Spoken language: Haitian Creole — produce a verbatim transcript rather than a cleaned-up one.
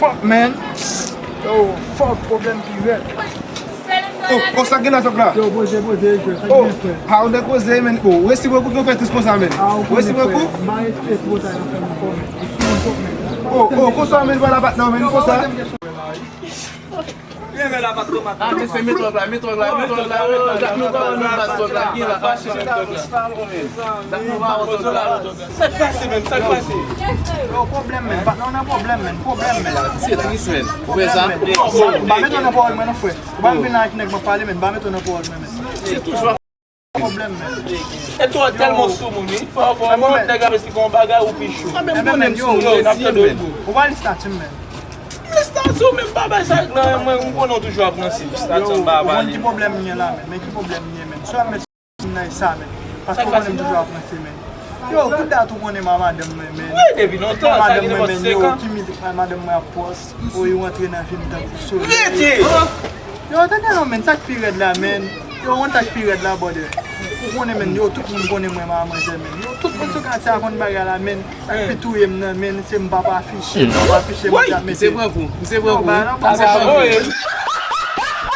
Fuck, man. Yo, fuck, pwoblèm ki rèd. Oh, oh, sa gen la, fèk la? Yo, poze, poze, jwe, sa gen fè? Oh, pa ou de koze, men. Oh, resi bwè kou ki ou fè tris konsa, men. Resi bwè kou? M pa respè twò ta nan fè m kò, men. Oh, oh, konsa, men, vwala patnè, men, konsa. Ah, mesye, met wòg la, met wòg la, met wòg la, met wòg la. Dak nou pa wè nou bas wòg la, gen la. Dak nou pa wè wòg la. Sa k pase menm? Sa k pase? Yo, pwoblèm, men. Patnè, w nan pwoblèm, men. Pwoblèm, men. Misye tris, men. Ou wè sa? Ba met w nan pawòl mwen, non, frè. Ou pa vin avèk nèg mwen pale, men. Ba met w nan pawòl mwen, men. Se toujou pwoblèm, men. E to tèlman sou moun, wi. Fò, fò, mwen, nèg ap esplike yon bagay, ou pi cho. Mwen menm, yo, yo, n ap tande w. Ou pa li stati m, men. Li stati w, men, babay sa, mwen, mwen konnen w toujou ap ranse. Stati m, babay. Ou konn ki pwoblèm m gen la, men. Men ki pwoblèm m gen, men. Sou la, men. M nan sa, men. Paske ou konnen m toujou ap ranse, men. Yo, kout dat ou konnen m a madanm mwen, men. Wi, depi lontan, sa gen nenpòt senk an. Yo, ki mizik pa madanm mwen ap pòs. Ou yo antre nan vi m tankou solèy. Rete! Yo, tande non, men, sa k pi rèd la, men. Yo, ou konn sa k pi rèd la, brother. Ou konnen, men, yo, tout moun konnen mwen, manmanzèl, men. Yo, tout moun sou katye a konn bagay la, men. Sa k pi touye m nan, men, se m papa afiche. M papa afiche, m ap mete. Misye pran kou, misye pran kou. Bagay la, bon,